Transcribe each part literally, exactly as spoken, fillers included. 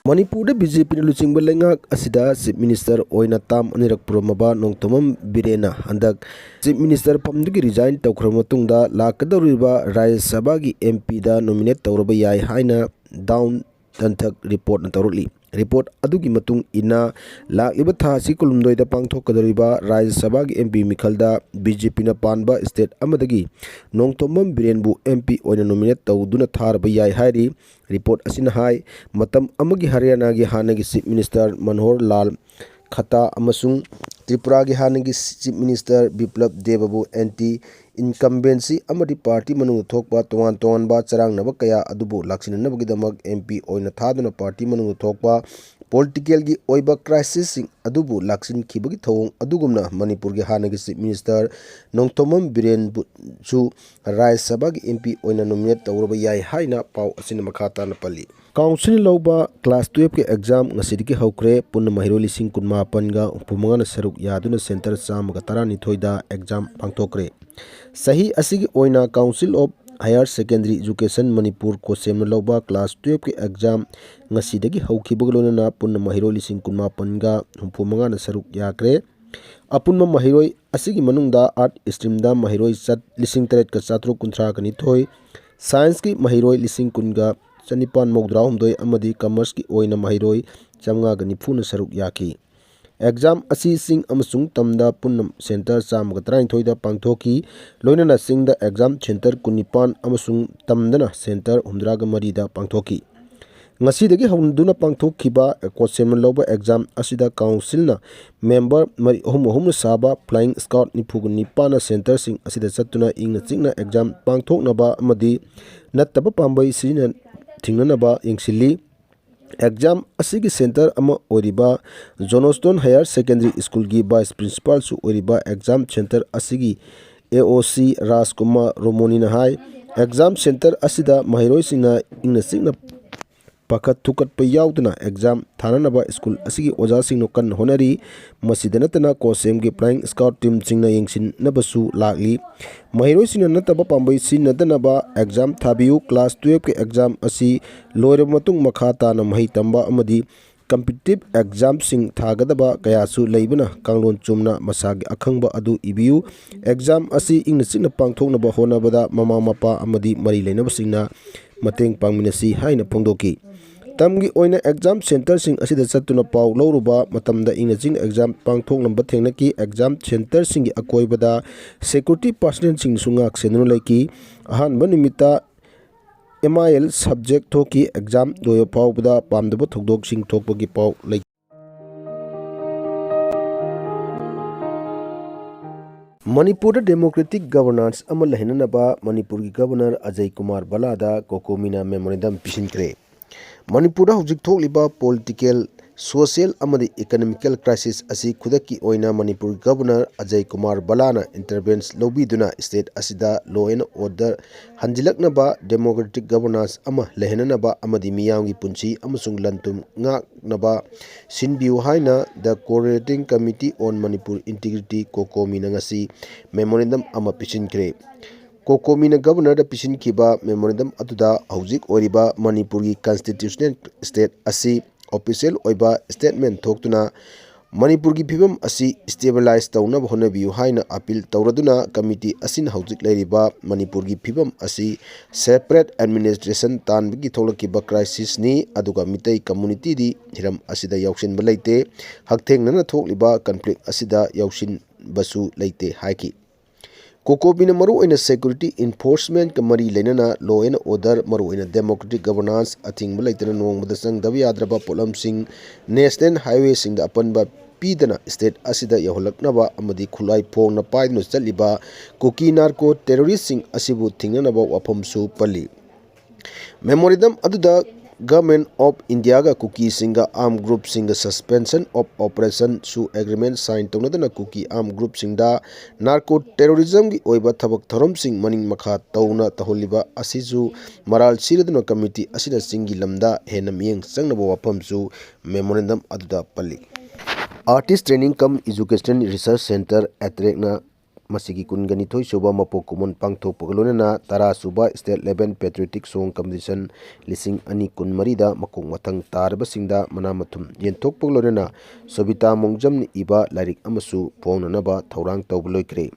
ꯃꯅꯤꯄꯨꯔꯗ B J ꯄꯤꯅ ꯂꯨꯆꯤꯡꯕ ꯂꯩꯉꯥꯛ ꯑꯁꯤꯗ Chief Minister ꯑꯣꯏꯅ term ꯑꯅꯤꯔꯛ ꯄꯨꯔꯝꯃꯕ ꯅꯣꯡꯊꯣꯝꯕꯝ ꯕꯤꯔꯦꯟꯅ ꯍꯟꯗꯛ Chief Minister ꯐꯝꯗꯒꯤ resign ꯇꯧꯈ꯭ꯔꯕ ꯃꯇꯨꯡꯗ ꯂꯥꯛꯀꯗꯧꯔꯤꯕ ꯔꯥꯖ꯭ꯌ ꯁꯚꯥꯒꯤ M P ꯗ nominate ꯇꯧꯔꯕ ꯌꯥꯏ ꯍꯥꯏꯅ ꯗꯥꯎꯟ ꯇꯟꯊꯛ reportꯅ ꯇꯧꯔꯛꯂꯤ꯫ Report ꯑꯗꯨꯒꯤ ꯃꯇꯨꯡ ꯏꯟꯅ ꯂꯥꯛꯂꯤꯕ ꯊꯥ ꯑꯁꯤ ꯀꯨꯟꯍꯨꯝꯗꯣꯏꯗ ꯄꯥꯡꯊꯣꯛꯀꯗꯧꯔꯤꯕ ꯔꯥꯖ꯭ꯌ ꯁꯚꯥꯒꯤ M P ꯃꯤꯈꯜꯗ ꯕꯤ ꯖꯦ ꯄꯤꯅ ꯄꯥꯟꯕ state ꯑꯃꯗꯒꯤ ꯅꯣꯡꯊꯣꯝꯕꯝ ꯕꯤꯔꯦꯟꯕꯨ M P ꯑꯣꯏꯅ nominate ꯇꯧꯗꯨꯅ ꯊꯥꯔꯕ ꯌꯥꯏ ꯍꯥꯏꯔꯤ꯫ Report ꯑꯁꯤꯅ ꯍꯥꯏ, ꯃꯇꯝ ꯑꯃꯒꯤ ꯍꯔꯤꯌꯥꯅꯥꯒꯤ ꯍꯥꯟꯅꯒꯤ Chief Minister ꯃꯅꯣꯍꯔ ꯂꯥꯜ ꯈꯠꯇꯥ ꯑꯃꯁꯨꯡ ꯇ꯭ꯔꯤꯄꯨꯔꯥꯒꯤ ꯍꯥꯟꯅꯒꯤ Chief Minister ꯕꯤꯄ꯭ꯂꯕ ꯗꯦꯕꯕꯨ anti incumbency ꯑꯃꯗꯤ party ꯃꯅꯨꯡꯗ ꯊꯣꯛꯄ ꯇꯣꯉꯥꯟ ꯇꯣꯉꯥꯟꯕ ꯆꯔꯥꯡꯅꯕ ꯀꯌꯥ ꯑꯗꯨꯕꯨ ꯂꯥꯛꯁꯤꯟꯅꯅꯕꯒꯤꯗꯃꯛ M P ꯑꯣꯏꯅ ꯊꯥꯗꯨꯅ party ꯃꯅꯨꯡꯗ ꯊꯣꯛꯄ politicalꯒꯤ ꯑꯣꯏꯕ crisisꯁꯤꯡ ꯑꯗꯨꯕꯨ ꯂꯥꯛꯁꯤꯟꯈꯤꯕꯒꯤ ꯊꯧꯑꯣꯡ ꯑꯗꯨꯒꯨꯝꯅ ꯃꯅꯤꯄꯨꯔꯒꯤ ꯍꯥꯟꯅꯒꯤ Chief Minister ꯅꯣꯡꯊꯣꯝꯕꯝ ꯕꯤꯔꯦꯟꯕꯨꯁꯨ ꯔꯥꯖ꯭ꯌ ꯁꯚꯥꯒꯤ M P ꯑꯣꯏꯅ nominate ꯇꯧꯔꯕ ꯌꯥꯏ ꯍꯥꯏꯅ ꯄꯥꯎ ꯑꯁꯤꯅ ꯃꯈꯥ ꯇꯥꯅ ꯄꯜꯂꯤ꯫ Councilꯅ ꯂꯧꯕ class twelveꯀꯤ exam ꯉꯁꯤꯗꯒꯤ ꯍꯧꯈ꯭ꯔꯦ꯫ ꯄꯨꯟꯅ ꯃꯍꯩꯔꯣꯏ ꯂꯤꯁꯤꯡ ꯀꯨꯟꯃꯥꯄꯟꯒ ꯍꯨꯝꯐꯨꯃꯉꯥꯅ ꯁꯔꯨꯛ ꯌꯥꯗꯨꯅ centre ꯆꯥꯝꯃꯒ ꯇꯔꯥꯅꯤꯊꯣꯏꯗ exam ꯄꯥꯡꯊꯣꯛꯈ꯭ꯔꯦ꯫ ꯆꯍꯤ ꯑꯁꯤꯒꯤ ꯑꯣꯏꯅ Council of Higher Secondary Education Manipur, COHSEMꯅ ꯂꯧꯕ class twelveꯀꯤ exam ꯉꯁꯤꯗꯒꯤ ꯍꯧꯈꯤꯕꯒ ꯂꯣꯏꯅꯅ ꯄꯨꯟꯅ ꯃꯍꯩꯔꯣꯏ ꯂꯤꯁꯤꯡ ꯀꯨꯟꯃꯥꯄꯟꯒ ꯍꯨꯝꯐꯨꯃꯉꯥꯅ ꯁꯔꯨꯛ ꯌꯥꯈ꯭ꯔꯦ꯫ ꯑꯄꯨꯟꯕ ꯃꯍꯩꯔꯣꯏ ꯑꯁꯤꯒꯤ ꯃꯅꯨꯡꯗ Arts streamꯗ ꯃꯍꯩꯔꯣꯏ ꯆꯠ-, ꯂꯤꯁꯤꯡ ꯇꯔꯦꯠꯀ ꯆꯥꯇ꯭ꯔꯨꯛ ꯀꯨꯟꯊ꯭ꯔꯥꯒ ꯅꯤꯊꯣꯏ, Scienceꯀꯤ ꯃꯍꯩꯔꯣꯏ ꯂꯤꯁꯤꯡ ꯀꯨꯟꯒ ꯆꯅꯤꯄꯥꯟ ꯃꯧꯗ꯭ꯔꯥꯍꯨꯝꯗꯣꯏ ꯑꯃꯗꯤ Commerceꯀꯤ ꯑꯣꯏꯅ ꯃꯍꯩꯔꯣꯏ ꯆꯥꯝꯃꯉꯥꯒ ꯅꯤꯐꯨꯅ ꯁꯔꯨꯛ ꯌꯥꯈꯤ꯫ Exam ꯑꯁꯤ ꯆꯤꯡ ꯑꯃꯁꯨꯡ ꯇꯝꯗ ꯄꯨꯟꯅ centre ꯆꯥꯝꯃꯒ ꯇꯔꯥꯅꯤꯊꯣꯏꯗ ꯄꯥꯡꯊꯣꯛꯈꯤ꯫ ꯂꯣꯏꯅꯅ ꯆꯤꯡꯗ exam centre ꯀꯨꯟꯅꯤꯄꯥꯟ ꯑꯃꯁꯨꯡ ꯇꯝꯗꯅ centre ꯍꯨꯝꯗ꯭ꯔꯥꯒ ꯃꯔꯤꯗ ꯄꯥꯡꯊꯣꯛꯈꯤ꯫ ꯉꯁꯤꯗꯒꯤ ꯍꯧꯗꯨꯅ ꯄꯥꯡꯊꯣꯛꯈꯤꯕ COHSEMꯅ ꯂꯧꯕ exam ꯑꯁꯤꯗ Councilꯅ member ꯃꯔꯤ ꯑꯍꯨꯝ ꯑꯍꯨꯝꯅ ꯁꯥꯕ Flying Squad ꯅꯤꯐꯨꯒ ꯅꯤꯄꯥꯟꯅ centreꯁꯤꯡ ꯑꯁꯤꯗ ꯆꯠꯇꯨꯅ ꯏꯪꯅ ꯆꯤꯛꯅ exam ꯄꯥꯡꯊꯣꯛꯅꯕ ꯑꯃꯗꯤ ꯅꯠꯇꯕ ꯄꯥꯝꯕꯩ ꯁꯤꯖꯤꯟꯅ-, ꯊꯤꯡꯅꯅꯕ ꯌꯦꯡꯁꯤꯜꯂꯤ꯫ Exam ꯑꯁꯤꯒꯤ centre ꯑꯃ ꯑꯣꯏꯔꯤꯕ Johnston Higher Secondary Schoolꯒꯤ Vice Principalꯁꯨ ꯑꯣꯏꯔꯤꯕ exam centre ꯑꯁꯤꯒꯤ A O C Rajkumar ꯔꯣꯃꯣꯅꯤꯅ high, exam centre ꯑꯁꯤꯗ ꯃꯍꯩꯔꯣꯏꯁꯤꯡꯅ ꯏꯪꯅ ꯆꯤꯛꯅ ꯄꯥꯈꯠ ꯊꯨꯀꯠꯄ ꯌꯥꯎꯗꯅ ꯑꯦꯛꯖꯥꯝ ꯊꯥꯅꯅꯕ ꯁ꯭ꯀꯨꯜ ꯑꯁꯤꯒꯤ ꯑꯣꯖꯥꯁꯤꯡꯅ ꯀꯟꯅ ꯍꯣꯠꯅꯔꯤ꯫ ꯃꯁꯤꯗ ꯅꯠꯇꯅ ꯀꯣꯁꯦꯝꯒꯤ ꯐ꯭ꯂꯥꯏꯌꯤꯡ ꯁ꯭ꯀ꯭ꯋꯥꯠ ꯇꯤꯝꯁꯤꯡꯅ ꯌꯦꯡꯁꯤꯟꯅꯕꯁꯨ ꯂꯥꯛꯂꯤ꯫ ꯃꯍꯩꯔꯣꯏꯁꯤꯡꯅ ꯅꯠꯇꯕ ꯄꯥꯝꯕꯩ ꯁꯤꯖꯤꯟꯅꯗꯅꯕ ꯑꯦꯛꯖꯥꯝ ꯊꯥꯕꯤꯌꯨ꯫ ꯀ꯭ꯂꯥꯁ ꯇꯨꯌꯦꯜꯐꯀꯤ ꯑꯦꯛꯖꯥꯝ ꯑꯁꯤ ꯂꯣꯏꯔꯕ ꯃꯇꯨꯡ ꯃꯈꯥ ꯇꯥꯅ ꯃꯍꯩ ꯇꯝꯕ ꯑꯃꯗꯤ ꯀꯝꯄꯤꯇꯤꯇꯤꯚ ꯑꯦꯛꯖꯥꯝꯁꯤꯡ ꯊꯥꯒꯗꯕ ꯀꯌꯥꯁꯨ ꯂꯩꯕꯅ ꯀꯥꯡꯂꯣꯟ ꯆꯨꯝꯅ ꯃꯁꯥꯒꯤ ꯑꯈꯪꯕ ꯑꯗꯨ ꯏꯕꯤꯌꯨ꯫ ꯑꯦꯛꯖꯥꯝ ꯑꯁꯤ ꯏꯪꯅ ꯆꯤꯛꯅ ꯄꯥꯡꯊꯣꯛꯅꯕ ꯍꯣꯠꯅꯕꯗ ꯃꯃꯥ ꯃꯄꯥ ꯑꯃꯗꯤ ꯃꯔꯤ ꯂꯩꯅꯕꯁꯤꯡꯅ ꯃꯇꯦꯡ ꯄꯥꯡꯃꯤꯟꯅꯁꯤ ꯍꯥꯏꯅ ꯐꯣꯡꯗꯣꯛꯈꯤ꯫ ꯇꯝꯒꯤ ꯑꯣꯏꯅ ꯑꯦꯛꯖꯥꯝ ꯁꯦꯟꯇꯔꯁꯤꯡ ꯑꯁꯤꯗ ꯆꯠꯇꯨꯅ ꯄꯥꯎ ꯂꯧꯔꯨꯕ ꯃꯇꯝꯗ ꯏꯪꯅ ꯆꯤꯛꯅ ꯑꯦꯛꯖꯥꯝ ꯄꯥꯡꯊꯣꯛꯂꯝꯕ ꯊꯦꯡꯅꯈꯤ꯫ ꯑꯦꯛꯖꯥꯝ ꯁꯦꯟꯇꯔꯁꯤꯡꯒꯤ ꯑꯀꯣꯏꯕꯗ ꯁꯦꯀ꯭ꯌꯨꯔꯤꯇꯤ ꯄꯥꯔꯁꯅꯦꯜꯁꯤꯡꯁꯨ ꯉꯥꯛ ꯁꯦꯟꯗꯨꯅ ꯂꯩꯈꯤ꯫ ꯑꯍꯥꯟꯕ ꯅꯨꯃꯤꯠꯇ ꯑꯦꯝ ꯑꯥꯏ ꯑꯦꯜ ꯁꯕꯖꯦꯛ ꯊꯣꯛꯈꯤ꯫ ꯑꯦꯛꯖꯥꯝ ꯂꯣꯏꯕ ꯐꯥꯎꯕꯗ ꯄꯥꯝꯗꯕ ꯊꯧꯗꯣꯛꯁꯤꯡ ꯊꯣꯛꯄꯒꯤ ꯄꯥꯎ ꯂꯩ꯫ ꯃꯅꯤꯄꯨꯔꯗ ꯗꯦꯃꯣꯀ꯭ꯔꯦꯇꯤꯛ ꯒꯕꯔꯅꯥꯟꯁ ꯑꯃ ꯂꯩꯍꯟꯅꯅꯕ ꯃꯅꯤꯄꯨꯔꯒꯤ ꯒꯕꯔꯅꯔ ꯑꯖꯌ ꯀꯨꯃꯥꯔ ꯚꯜꯂꯥꯗ ꯀꯣꯀꯣꯃꯤꯅ ꯃꯦꯃꯣꯔꯦꯟꯗꯝ ꯄꯤꯁꯤꯟꯈ꯭ꯔꯦ꯫ ꯃꯅꯤꯄꯨꯔꯗ ꯍꯧꯖꯤꯛ ꯊꯣꯛꯂꯤꯕ ꯄꯣꯂꯤꯇꯤꯀꯦꯜ, ꯁꯣꯁꯤꯌꯦꯜ ꯑꯃꯗꯤ ꯏꯀꯣꯅꯣꯃꯤꯀꯦꯜ ꯀ꯭ꯔꯥꯏꯁꯤꯁ ꯑꯁꯤ ꯈꯨꯗꯛꯀꯤ ꯑꯣꯏꯅ ꯃꯅꯤꯄꯨꯔꯒꯤ ꯒꯕꯔꯅꯔ ꯑꯖꯌ ꯀꯨꯃꯥꯔ ꯚꯜꯂꯥꯅ ꯏꯟꯇꯔꯚꯦꯟꯁ ꯂꯧꯕꯤꯗꯨꯅ ꯁ꯭ꯇꯦꯠ ꯑꯁꯤꯗ law and order ꯍꯟꯖꯤꯜꯂꯛꯅꯕ, ꯗꯦꯃꯣꯀ꯭ꯔꯦꯇꯤꯛ ꯒꯕꯔꯅꯥꯟꯁ ꯑꯃ ꯂꯩꯍꯟꯅꯅꯕ ꯑꯃꯗꯤ ꯃꯤꯌꯥꯝꯒꯤ ꯄꯨꯟꯁꯤ ꯑꯃꯁꯨꯡ ꯂꯟ-ꯊꯨꯝ ꯉꯥꯛꯅꯕ ꯁꯤꯟꯕꯤꯌꯨ ꯍꯥꯏꯅ The Coordinating Committee on Manipur Integrity, ꯀꯣꯀꯣꯃꯤꯅ ꯉꯁꯤ ꯃꯦꯃꯣꯔꯦꯟꯗꯝ ꯑꯃ ꯄꯤꯁꯤꯟꯈ꯭ꯔꯦ꯫ ꯀꯣꯀꯣꯃꯤꯅ ꯒꯕꯔꯅꯔꯗ ꯄꯤꯁꯤꯟꯈꯤꯕ ꯃꯦꯃꯣꯔꯦꯟꯗꯝ ꯑꯗꯨꯗ ꯍꯧꯖꯤꯛ ꯑꯣꯏꯔꯤꯕ ꯃꯅꯤꯄꯨꯔꯒꯤ ꯀꯟꯁꯇꯤꯇ꯭ꯌꯨꯁꯅꯦꯜ ꯁ꯭ꯇꯦꯠ ꯑꯁꯤ ꯑꯣꯐꯤꯁꯤꯌꯦꯜ ꯑꯣꯏꯕ ꯁ꯭ꯇꯦꯠꯃꯦꯟ ꯊꯣꯛꯇꯨꯅ ꯃꯅꯤꯄꯨꯔꯒꯤ ꯐꯤꯕꯝ ꯑꯁꯤ ꯁ꯭ꯇꯦꯕꯤꯂꯥꯏꯖ ꯇꯧꯅꯕ ꯍꯣꯠꯅꯕꯤꯌꯨ ꯍꯥꯏꯅ ꯑꯄꯤꯜ ꯇꯧꯔꯗꯨꯅ, ꯀꯃꯤꯇꯤ ꯑꯁꯤꯅ ꯍꯧꯖꯤꯛ ꯂꯩꯔꯤꯕ ꯃꯅꯤꯄꯨꯔꯒꯤ ꯐꯤꯕꯝ ꯑꯁꯤ ꯁꯦꯄꯔꯦꯠ ꯑꯦꯗꯃꯤꯅꯤꯁꯇ꯭ꯔꯦꯁꯟ ꯇꯥꯟꯕꯒꯤ ꯊꯣꯛꯂꯛꯈꯤꯕ ꯀ꯭ꯔꯥꯏꯁꯤꯁꯅꯤ, ꯑꯗꯨꯒ ꯃꯤꯇꯩ ꯀꯝꯃꯨꯅꯤꯇꯤꯗꯤ ꯍꯤꯔꯝ ꯑꯁꯤꯗ ꯌꯥꯎꯁꯤꯟꯕ ꯂꯩꯇꯦ꯫ ꯍꯛꯊꯦꯡꯅꯅ ꯊꯣꯛꯂꯤꯕ ꯀꯟꯐ꯭ꯂꯤꯛ ꯑꯁꯤꯗ ꯌꯥꯎꯁꯤꯟꯕꯁꯨ ꯂꯩꯇꯦ ꯍꯥꯏꯈꯤ꯫ ꯀꯣꯀꯣꯃꯤꯅ ꯃꯔꯨꯑꯣꯏꯅ ꯁꯦꯀ꯭ꯌꯨꯔꯤꯇꯤ ꯏꯟꯐꯣꯔꯁꯃꯦꯟꯠꯀ ꯃꯔꯤ ꯂꯩꯅꯅ law and order, ꯃꯔꯨꯑꯣꯏꯅ ꯗꯦꯃꯣꯀ꯭ꯔꯦꯇꯤꯛ ꯒꯕꯔꯅꯥꯟꯁ, ꯑꯊꯤꯡꯕ ꯂꯩꯇꯅ ꯅꯣꯡꯃꯗ ꯆꯪꯗꯕ ꯌꯥꯗ꯭ꯔꯕ ꯄꯣꯠꯂꯝꯁꯤꯡ, ꯅꯦꯁꯅꯦꯜ ꯍꯥꯏꯋꯦꯁꯤꯡꯗ ꯑꯄꯟꯕ ꯄꯤꯗꯅ ꯁ꯭ꯇꯦꯠ ꯑꯁꯤꯗ ꯌꯧꯍꯜꯂꯛꯅꯕ ꯑꯃꯗꯤ ꯈꯨꯠꯂꯥꯏ ꯐꯣꯡꯅ ꯄꯥꯏꯗꯨꯅ ꯆꯠꯂꯤꯕ ꯀꯨꯀꯤ ꯅꯥꯔꯀꯣ ꯇꯦꯔꯣꯔꯤꯁ꯭ꯠꯁꯤꯡ ꯑꯁꯤꯕꯨ ꯊꯤꯡꯅꯅꯕ ꯋꯥꯐꯝꯁꯨ ꯄꯜꯂꯤ꯫ ꯃꯦꯃꯣꯔꯦꯟꯗꯝ ꯑꯗꯨꯗ Government of Indiaꯒ ꯀꯨꯀꯤꯁꯤꯡꯒ armed groupꯁꯤꯡꯒ suspension of operationꯁꯨ agreement sign ꯇꯧꯅꯗꯨꯅ Kuki armed groupꯁꯤꯡꯗ narco terrorismꯒꯤ ꯑꯣꯏꯕ ꯊꯕꯛ ꯊꯧꯔꯝꯁꯤꯡ ꯃꯅꯤꯡ ꯃꯈꯥ ꯇꯧꯅ ꯇꯧꯍꯜꯂꯤꯕ ꯑꯁꯤꯁꯨ ꯃꯔꯥꯜ ꯁꯤꯔꯗꯨꯅ committee ꯑꯁꯤꯅ ꯆꯤꯡꯒꯤ ꯂꯝꯗ ꯍꯦꯟꯅ ꯃꯤꯠꯌꯦꯡ ꯆꯪꯅꯕ ꯋꯥꯐꯝꯁꯨ memorandum ꯑꯗꯨꯗ ꯄꯜꯂꯤ꯫ Artist Training cum Educational Research Centre, ATRECꯅ ꯃꯁꯤꯒꯤ ꯀꯨꯟꯒ ꯅꯤꯊꯣꯏ ꯁꯨꯕ ꯃꯄꯣꯛ ꯀꯨꯝꯑꯣꯟ ꯄꯥꯡꯊꯣꯛꯄꯒ ꯂꯣꯏꯅꯅ ꯇꯔꯥ ꯁꯨꯕ State Level Patriotic Song Competition ꯂꯤꯁꯤꯡ ꯑꯅꯤ ꯀꯨꯟꯃꯔꯤꯗ ꯃꯀꯣꯛ ꯃꯊꯪ ꯇꯥꯔꯕꯁꯤꯡꯗ ꯃꯅꯥ ꯃꯊꯨꯝ ꯌꯦꯟꯊꯣꯛꯄꯒ ꯂꯣꯏꯅꯅ ꯁꯣꯕꯤꯇꯥ ꯃꯣꯡꯖꯝꯅ ꯏꯕ ꯂꯥꯏꯔꯤꯛ ꯑꯃꯁꯨ ꯐꯣꯡꯅꯅꯕ ꯊꯧꯔꯥꯡ ꯇꯧꯕ ꯂꯣꯏꯈ꯭ꯔꯦ꯫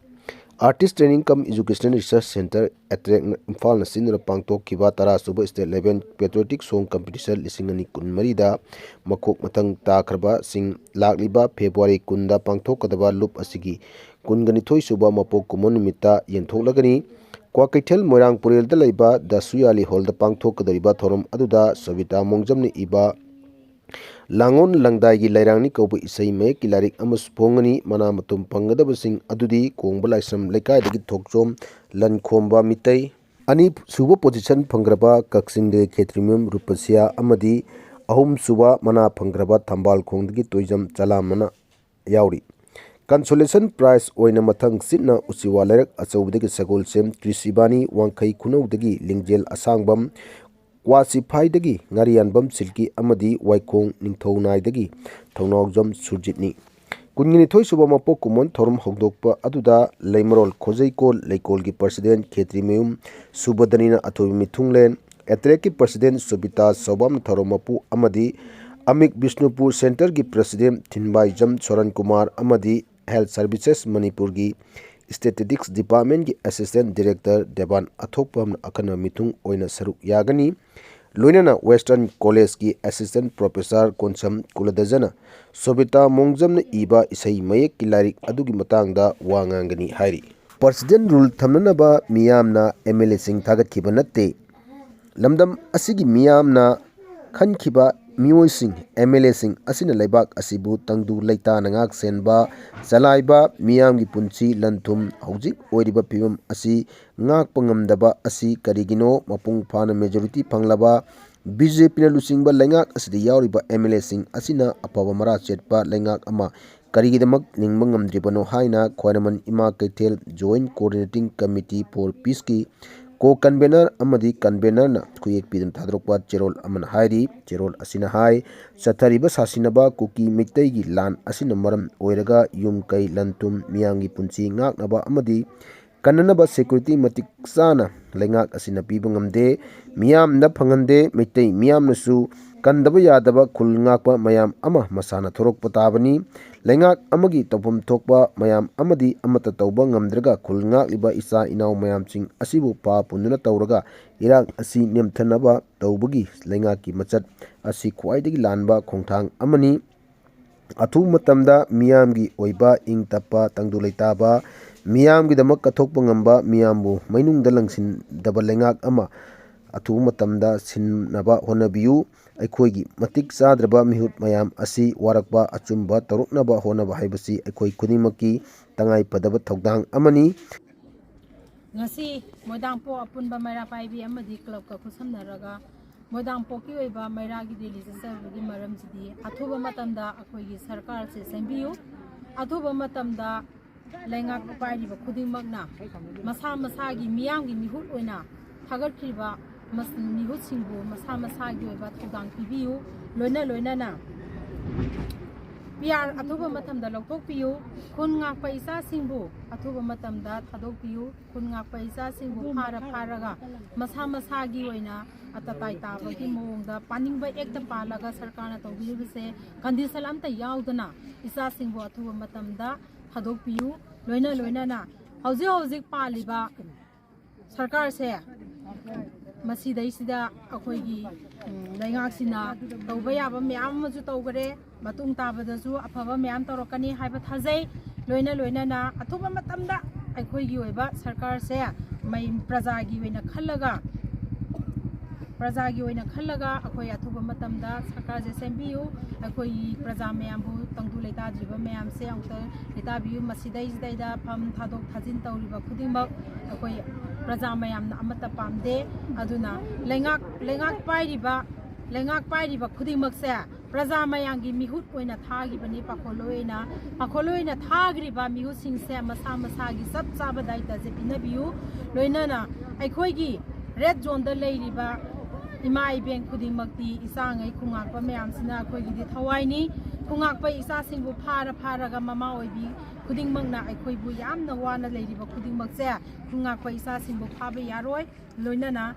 Artist Training cum Educational Research Centre, ATRECꯅ ꯏꯝꯐꯥꯜꯅ ꯁꯤꯟꯗꯨꯅ ꯄꯥꯡꯊꯣꯛꯈꯤꯕ ꯇꯔꯥ ꯁꯨꯕ State Level Patriotic Song Competition ꯂꯤꯁꯤꯡ ꯑꯅꯤ ꯀꯨꯟꯃꯔꯤꯗ ꯃꯀꯣꯛ ꯃꯊꯪ ꯇꯥꯈ꯭ꯔꯕꯁꯤꯡ ꯂꯥꯛꯂꯤꯕ February ꯀꯨꯟꯗ ꯄꯥꯡꯊꯣꯛꯀꯗꯕ ꯂꯨꯞ ꯑꯁꯤꯒꯤ ꯀꯨꯟꯒ ꯅꯤꯊꯣꯏ ꯁꯨꯕ ꯃꯄꯣꯛ ꯀꯨꯝꯑꯣꯟ ꯅꯨꯃꯤꯠꯇ ꯌꯦꯟꯊꯣꯛꯂꯒꯅꯤ꯫ ꯀ꯭ꯋꯥꯀꯩꯊꯦꯜ ꯃꯣꯏꯔꯥꯡ ꯄꯨꯔꯦꯜꯗ ꯂꯩꯕ ꯗꯥ ꯁꯨꯌꯥꯂꯤ ꯍꯣꯜꯗ ꯄꯥꯡꯊꯣꯛꯀꯗꯧꯔꯤꯕ ꯊꯧꯔꯝ ꯑꯗꯨꯗ ꯁꯣꯕꯤꯇꯥ ꯃꯣꯡꯖꯝꯅ ꯏꯕ ꯂꯥꯡꯑꯣꯟ ꯂꯪꯗꯥꯏꯒꯤ ꯂꯩꯔꯥꯡꯅꯤ ꯀꯧꯕ ꯏꯁꯩ ꯃꯌꯦꯛꯀꯤ ꯂꯥꯏꯔꯤꯛ ꯑꯃꯁꯨ ꯐꯣꯡꯒꯅꯤ꯫ ꯃꯅꯥ ꯃꯊꯨꯝ ꯐꯪꯒꯗꯕꯁꯤꯡ ꯑꯗꯨꯗꯤ ꯀꯣꯡꯕ ꯂꯥꯏꯁ꯭ꯔꯝ ꯂꯩꯀꯥꯏꯗꯒꯤ ꯊꯣꯛꯆꯣꯝ ꯂꯟꯈꯣꯝꯕ ꯃꯤꯇꯩ, ꯑꯅꯤ ꯁꯨꯕ position ꯐꯪꯈ꯭ꯔꯕ ꯀꯛꯆꯤꯡꯗꯒꯤ ꯈꯦꯇ꯭ꯔꯤꯃꯌꯨꯝ ꯔꯨꯄꯁꯤꯌꯥ ꯑꯃꯗꯤ ꯑꯍꯨꯝ ꯁꯨꯕ ꯃꯅꯥ ꯐꯪꯈ꯭ꯔꯕ ꯊꯝꯕꯥꯜ ꯈꯣꯡꯗꯒꯤ ꯇꯣꯏꯖꯝ ꯆꯂꯥꯝꯕꯅ ꯌꯥꯎꯔꯤ꯫ Consolation prize ꯑꯣꯏꯅ ꯃꯊꯪ ꯆꯤꯠꯅ ꯎꯆꯤꯋꯥ ꯂꯩꯔꯛ ꯑꯆꯧꯕꯗꯒꯤ ꯁꯒꯣꯜꯁꯦꯝ ꯀ꯭ꯔꯤꯁꯤꯕꯥꯅꯤ, ꯋꯥꯡꯈꯩ ꯈꯨꯅꯧꯗꯒꯤ ꯂꯤꯡꯖꯦꯜ ꯑꯁꯥꯡꯕꯝ, ꯀ꯭ꯋꯥꯁꯤꯐꯥꯏꯗꯒꯤ ꯉꯥꯔꯤꯌꯥꯟꯕꯝ ꯁꯤꯜꯀꯤ ꯑꯃꯗꯤ ꯋꯥꯏꯈꯣꯡ ꯅꯤꯡꯊꯧꯅꯥꯏꯗꯒꯤ ꯊꯧꯅꯥꯎꯖꯝ ꯁꯨꯔꯖꯤꯠꯅꯤ꯫ ꯀꯨꯟꯒ ꯅꯤꯊꯣꯏ ꯁꯨꯕ ꯃꯄꯣꯛ ꯀꯨꯝꯑꯣꯟ ꯊꯧꯔꯝ ꯍꯧꯗꯣꯛꯄ ꯑꯗꯨꯗ ꯂꯩꯃꯔꯣꯜ ꯈꯣꯖꯩꯀꯣꯜ ꯂꯩꯀꯣꯜꯒꯤ president ꯈꯦꯇ꯭ꯔꯤꯃꯌꯨꯝ ꯁꯨꯕꯗꯅꯤꯅ ꯑꯊꯣꯏꯕ ꯃꯤꯊꯨꯡꯂꯦꯟ, ATRECꯀꯤ president ꯁꯣꯕꯤꯇꯥ ꯁꯧꯕꯥꯝꯅ ꯊꯧꯔꯝ ꯃꯄꯨ ꯑꯃꯗꯤ ꯑꯃꯤꯛ ꯕꯤꯁꯅꯨꯄꯨꯔ centreꯒꯤ president ꯊꯤꯟꯕꯥꯏꯖꯝ ꯁꯣꯔꯟ ꯀꯨꯃꯥꯔ ꯑꯃꯗꯤ Health Services ꯃꯅꯤꯄꯨꯔꯒꯤ Statistics Departmentꯀꯤ assistant director ꯗꯦꯕꯥꯟ ꯑꯊꯣꯛꯄꯝꯅ ꯑꯈꯟꯅꯕ ꯃꯤꯊꯨꯡ ꯑꯣꯏꯅ ꯁꯔꯨꯛ ꯌꯥꯒꯅꯤ꯫ ꯂꯣꯏꯅꯅ Western Collegeꯀꯤ assistant professor ꯀꯣꯟꯁꯝ ꯀꯨꯂꯗꯖꯅ ꯁꯣꯕꯤꯇꯥ ꯃꯣꯡꯖꯝꯅ ꯏꯕ ꯏꯁꯩ ꯃꯌꯦꯛꯀꯤ ꯂꯥꯏꯔꯤꯛ ꯑꯗꯨꯒꯤ ꯃꯇꯥꯡꯗ ꯋꯥ ꯉꯥꯡꯒꯅꯤ ꯍꯥꯏꯔꯤ꯫ President rule ꯊꯝꯅꯅꯕ ꯃꯤꯌꯥꯝꯅ MLAꯁꯤꯡ ꯊꯥꯒꯠꯈꯤꯕ ꯅꯠꯇꯦ꯫ ꯂꯝꯗꯝ ꯑꯁꯤꯒꯤ ꯃꯤꯌꯥꯝꯅ ꯈꯟꯈꯤꯕ ꯃꯤꯑꯣꯏꯁꯤꯡ, MLAꯁꯤꯡ ꯑꯁꯤꯅ ꯂꯩꯕꯥꯛ ꯑꯁꯤꯕꯨ ꯇꯪꯗꯨ ꯂꯩꯇꯥꯅ ꯉꯥꯛ ꯁꯦꯟꯕ, ꯆꯂꯥꯏꯕ, ꯃꯤꯌꯥꯝꯒꯤ ꯄꯨꯟꯁꯤ ꯂꯟ ꯊꯨꯝ ꯍꯧꯖꯤꯛ ꯑꯣꯏꯔꯤꯕ ꯐꯤꯕꯝ ꯑꯁꯤ ꯉꯥꯛꯄ ꯉꯝꯗꯕ ꯑꯁꯤ ꯀꯔꯤꯒꯤꯅꯣ? ꯃꯄꯨꯡ ꯐꯥꯅ majority ꯐꯪꯂꯕ ꯕꯤ ꯖꯦ ꯄꯤꯅ ꯂꯨꯆꯤꯡꯕ ꯂꯩꯉꯥꯛ ꯑꯁꯤꯗ ꯌꯥꯎꯔꯤꯕ ꯑꯦꯝ ꯑꯦꯜ ꯑꯦꯁꯤꯡ ꯑꯁꯤꯅ ꯑꯐꯕ ꯃꯔꯥ ꯆꯦꯠꯄ ꯂꯩꯉꯥꯛ ꯑꯃ ꯀꯔꯤꯒꯤꯗꯃꯛ ꯂꯤꯡꯕ ꯉꯝꯗ꯭ꯔꯤꯕꯅꯣ ꯍꯥꯏꯅ ꯈ꯭ꯋꯥꯏꯔꯝꯕꯟ ꯏꯃꯥ ꯀꯩꯊꯦꯜ Joint Coordinating Committee for Peace ꯀꯤ ꯀꯣ ꯀꯟꯚꯦꯅꯔ ꯑꯃꯗꯤ ꯀꯟꯚꯦꯅꯔꯅ ꯈꯨꯌꯦꯛ ꯄꯤꯗꯨꯅ ꯊꯥꯗꯣꯔꯛꯄ ꯆꯦꯔꯣꯜ ꯑꯃꯅ ꯍꯥꯏꯔꯤ꯫ ꯆꯦꯔꯣꯜ ꯑꯁꯤꯅ ꯍꯥꯏ, ꯆꯠꯊꯔꯤꯕ ꯁꯥꯁꯤꯟꯅꯕ ꯀꯨꯀꯤ ꯃꯩꯇꯩꯒꯤ ꯂꯥꯟ ꯑꯁꯤꯅ ꯃꯔꯝ ꯑꯣꯏꯔꯒ ꯌꯨꯝ ꯀꯩ, ꯂꯟ ꯊꯨꯝ, ꯃꯤꯌꯥꯝꯒꯤ ꯄꯨꯟꯁꯤ ꯉꯥꯛꯅꯕ ꯑꯃꯗꯤ ꯀꯟꯅꯅꯕ security ꯃꯇꯤꯛ ꯆꯥꯅ ꯂꯩꯉꯥꯛ ꯑꯁꯤꯅ ꯄꯤꯕ ꯉꯝꯗꯦ, ꯃꯤꯌꯥꯝꯗ ꯐꯪꯍꯟꯗꯦ꯫ ꯃꯩꯇꯩ ꯃꯤꯌꯥꯝꯅꯁꯨ ꯀꯟꯗꯕ ꯌꯥꯗꯕ ꯈꯨꯜ ꯉꯥꯛꯄ ꯃꯌꯥꯝ ꯑꯃ ꯃꯁꯥꯅ ꯊꯣꯔꯛꯄ ꯇꯥꯕꯅꯤ꯫ ꯂꯩꯉꯥꯛ ꯑꯃꯒꯤ ꯇꯧꯐꯝ ꯊꯣꯛꯄ ꯃꯌꯥꯝ ꯑꯃꯗꯤ ꯑꯃꯠꯇ ꯇꯧꯕ ꯉꯝꯗ꯭ꯔꯒ ꯈꯨꯜ ꯉꯥꯛꯂꯤꯕ ꯏꯆꯥ ꯏꯅꯥꯎ ꯃꯌꯥꯝꯁꯤꯡ ꯑꯁꯤꯕꯨ ꯄꯥ ꯄꯨꯟꯗꯨꯅ ꯇꯧꯔꯒ ꯏꯔꯥꯡ ꯑꯁꯤ ꯅꯦꯝꯊꯅꯕ ꯇꯧꯕꯒꯤ ꯂꯩꯉꯥꯛꯀꯤ ꯃꯆꯠ ꯑꯁꯤ ꯈ꯭ꯋꯥꯏꯗꯒꯤ ꯂꯥꯟꯕ ꯈꯣꯡꯊꯥꯡ ꯑꯃꯅꯤ꯫ ꯑꯊꯨꯕ ꯃꯇꯝꯗ ꯃꯤꯌꯥꯝꯒꯤ ꯑꯣꯏꯕ ꯏꯪ ꯇꯞꯄ, ꯇꯪꯗꯨ ꯂꯩꯇꯥꯕ, ꯃꯤꯌꯥꯝꯒꯤꯗꯃꯛ ꯀꯠꯊꯣꯛꯄ ꯉꯝꯕ, ꯃꯤꯌꯥꯝꯕꯨ ꯃꯩꯅꯨꯡꯗ ꯂꯪꯁꯤꯟꯗꯕ ꯂꯩꯉꯥꯛ ꯑꯃ ꯑꯊꯨꯕ ꯃꯇꯝꯗ ꯁꯤꯟꯅꯕ ꯍꯣꯠꯅꯕꯤꯌꯨ꯫ ꯑꯩꯈꯣꯏꯒꯤ ꯃꯇꯤꯛ ꯆꯥꯗ꯭ꯔꯕ ꯃꯤꯍꯨꯠ ꯃꯌꯥꯝ ꯑꯁꯤ ꯋꯥꯔꯛꯄ ꯑꯆꯨꯝꯕ ꯇꯧꯔꯛꯅꯕ ꯍꯣꯠꯅꯕ ꯍꯥꯏꯕꯁꯤ ꯑꯩꯈꯣꯏ ꯈꯨꯗꯤꯡꯃꯛꯀꯤ ꯇꯉꯥꯏ ꯐꯗꯕ ꯊꯧꯗꯥꯡ ꯑꯃꯅꯤ꯫ ꯉꯁꯤ ꯃꯣꯏꯗꯥꯡꯄꯣꯛ ꯑꯄꯨꯟꯕ ꯃꯩꯔꯥ ꯄꯥꯏꯕꯤ ꯑꯃꯗꯤ ꯀ꯭ꯂꯕꯀ ꯈꯨꯠꯁꯝꯅꯔꯒ ꯃꯣꯏꯗꯥꯡꯄꯣꯛꯀꯤ ꯑꯣꯏꯕ ꯃꯩꯔꯥꯒꯤ ꯔꯦꯂꯤ ꯆꯠꯆꯕꯒꯤ ꯃꯔꯝꯁꯤꯗꯤ ꯑꯊꯨꯕ ꯃꯇꯝꯗ ꯑꯩꯈꯣꯏꯒꯤ ꯁꯔꯀꯥꯔꯁꯦ ꯁꯦꯝꯕꯤꯌꯨ꯫ ꯑꯊꯨꯕ ꯃꯇꯝꯗ ꯂꯩꯉꯥꯛ ꯄꯥꯏꯔꯤꯕ ꯈꯨꯗꯤꯡꯃꯛꯅ ꯃꯁꯥ ꯃꯁꯥꯒꯤ ꯃꯤꯌꯥꯝꯒꯤ ꯃꯤꯍꯨꯠ ꯑꯣꯏꯅ ꯊꯥꯒꯠꯈ꯭ꯔꯤꯕ ꯃꯤꯍꯨꯠꯁꯤꯡꯕꯨ ꯃꯁꯥ ꯃꯁꯥꯒꯤ ꯑꯣꯏꯕ ꯊꯧꯗꯥꯡ ꯄꯤꯕꯤꯌꯨ꯫ ꯂꯣꯏꯅ ꯂꯣꯏꯅꯅ ꯄꯤ ꯑꯥꯔ ꯑꯊꯨꯕ ꯃꯇꯝꯗ ꯂꯧꯊꯣꯛꯄꯤꯌꯨ꯫ ꯈꯨꯟ ꯉꯥꯛꯄ ꯏꯆꯥꯁꯤꯡꯕꯨ ꯑꯊꯨꯕ ꯃꯇꯝꯗ ꯊꯥꯗꯣꯛꯄꯤꯌꯨ꯫ ꯈꯨꯟ ꯉꯥꯛꯄ ꯏꯆꯥꯁꯤꯡꯕꯨ ꯐꯥꯔ ꯐꯥꯔꯒ ꯃꯁꯥ ꯃꯁꯥꯒꯤ ꯑꯣꯏꯅ ꯑꯇꯇꯥꯏ ꯇꯥꯕꯒꯤ ꯃꯑꯣꯡꯗ ꯄꯥꯅꯤꯡꯕ ꯑꯦꯛꯇ ꯄꯥꯜꯂꯒ ꯁꯔꯀꯥꯔꯅ ꯇꯧꯕꯤꯔꯤꯕꯁꯦ ꯀꯟꯗꯤꯁꯟ ꯑꯝꯇ ꯌꯥꯎꯗꯅ ꯏꯆꯥꯁꯤꯡꯕꯨ ꯑꯊꯨꯕ ꯃꯇꯝꯗ ꯊꯥꯗꯣꯛꯄꯤꯌꯨ꯫ ꯂꯣꯏꯅ ꯂꯣꯏꯅꯅ ꯍꯧꯖꯤꯛ ꯍꯧꯖꯤꯛ ꯄꯥꯜꯂꯤꯕ ꯁꯔꯀꯥꯔꯁꯦ ꯃꯁꯤꯗꯩꯁꯤꯗ ꯑꯩꯈꯣꯏꯒꯤ ꯂꯩꯉꯥꯛꯁꯤꯅ ꯇꯧꯕ ꯌꯥꯕ ꯃꯌꯥꯝ ꯑꯃꯁꯨ ꯇꯧꯈꯔꯦ꯫ ꯃꯇꯨꯡ ꯇꯥꯕꯗꯁꯨ ꯑꯐꯕ ꯃꯌꯥꯝ ꯇꯧꯔꯛꯀꯅꯤ ꯍꯥꯏꯕ ꯊꯥꯖꯩ꯫ ꯂꯣꯏꯅ ꯂꯣꯏꯅꯅ ꯑꯊꯨꯕ ꯃꯇꯝꯗ ꯑꯩꯈꯣꯏꯒꯤ ꯑꯣꯏꯕ ꯁꯔꯀꯥꯔꯁꯦ ꯃꯩ ꯄ꯭ꯔꯖꯥꯒꯤ ꯑꯣꯏꯅ ꯈꯜꯂꯒ ꯄ꯭ꯔꯖꯥꯒꯤ ꯑꯣꯏꯅ ꯈꯜꯂꯒ ꯑꯩꯈꯣꯏ ꯑꯊꯨꯕ ꯃꯇꯝꯗ ꯁꯔꯀꯥꯔꯁꯦ ꯁꯦꯝꯕꯤꯌꯨ꯫ ꯑꯩꯈꯣꯏꯒꯤ ꯄ꯭ꯔꯖꯥ ꯃꯌꯥꯝꯕꯨ, ꯇꯪꯗꯨ ꯂꯩꯇꯥꯗ꯭ꯔꯤꯕ ꯃꯌꯥꯝꯁꯦ ꯑꯃꯨꯛꯇ ꯂꯩꯇꯥꯕꯤꯌꯨ꯫ ꯃꯁꯤꯗꯩꯁꯤꯗꯩꯗ ꯐꯝ ꯊꯥꯗꯣꯛ ꯊꯥꯖꯤꯟ ꯇꯧꯔꯤꯕ ꯈꯨꯗꯤꯡꯃꯛ ꯑꯩꯈꯣꯏ ꯄ꯭ꯔꯖꯥ ꯃꯌꯥꯝꯅ ꯑꯃꯠꯇ ꯄꯥꯝꯗꯦ꯫ ꯑꯗꯨꯅ ꯂꯩꯉꯥꯛ ꯂꯩꯉꯥꯛ ꯄꯥꯏꯔꯤꯕ ꯂꯩꯉꯥꯛ ꯄꯥꯏꯔꯤꯕ ꯈꯨꯗꯤꯡꯃꯛꯁꯦ ꯄ꯭ꯔꯖꯥ ꯃꯌꯥꯝꯒꯤ ꯃꯤꯍꯨꯠ ꯑꯣꯏꯅ ꯊꯥꯈꯤꯕꯅꯤ꯫ ꯄꯥꯈꯣꯜꯂꯣꯏ ꯑꯣꯏꯅ ꯄꯥꯈꯣꯜꯂꯣꯏ ꯑꯣꯏꯅ ꯊꯥꯈ꯭ꯔꯤꯕ ꯃꯤꯍꯨꯠꯁꯤꯡꯁꯦ ꯃꯁꯥ ꯃꯁꯥꯒꯤ ꯆꯞ ꯆꯥꯕ ꯗꯥꯏꯇꯁꯦ ꯄꯤꯅꯕꯤꯌꯨ꯫ ꯂꯣꯏꯅꯅ ꯑꯩꯈꯣꯏꯒꯤ ꯔꯦꯗ ꯖꯣꯟꯗ ꯂꯩꯔꯤꯕ ꯏꯃꯥ ꯏꯕꯦꯟ ꯈꯨꯗꯤꯡꯃꯛꯇꯤ ꯏꯆꯥꯉꯩ ꯈꯨꯉꯥꯛꯄ ꯃꯌꯥꯝꯁꯤꯅ ꯑꯩꯈꯣꯏꯒꯤꯗꯤ ꯊꯋꯥꯏꯅꯤ꯫ ꯈꯨꯉꯥꯛꯄ ꯏꯆꯥꯁꯤꯡꯕꯨ ꯐꯥꯔ ꯐꯥꯔꯒ ꯃꯃꯥ ꯑꯣꯏꯕꯤ ꯈꯨꯗꯤꯡꯃꯛꯅ ꯑꯩꯈꯣꯏꯕꯨ ꯌꯥꯝꯅ ꯋꯥꯅ ꯂꯩꯔꯤꯕ ꯈꯨꯗꯤꯡꯃꯛꯁꯦ ꯈꯨꯉꯥꯛꯄ ꯏꯆꯥꯁꯤꯡꯕꯨ ꯐꯥꯕ ꯌꯥꯔꯣꯏ꯫ ꯂꯣꯏꯅꯅ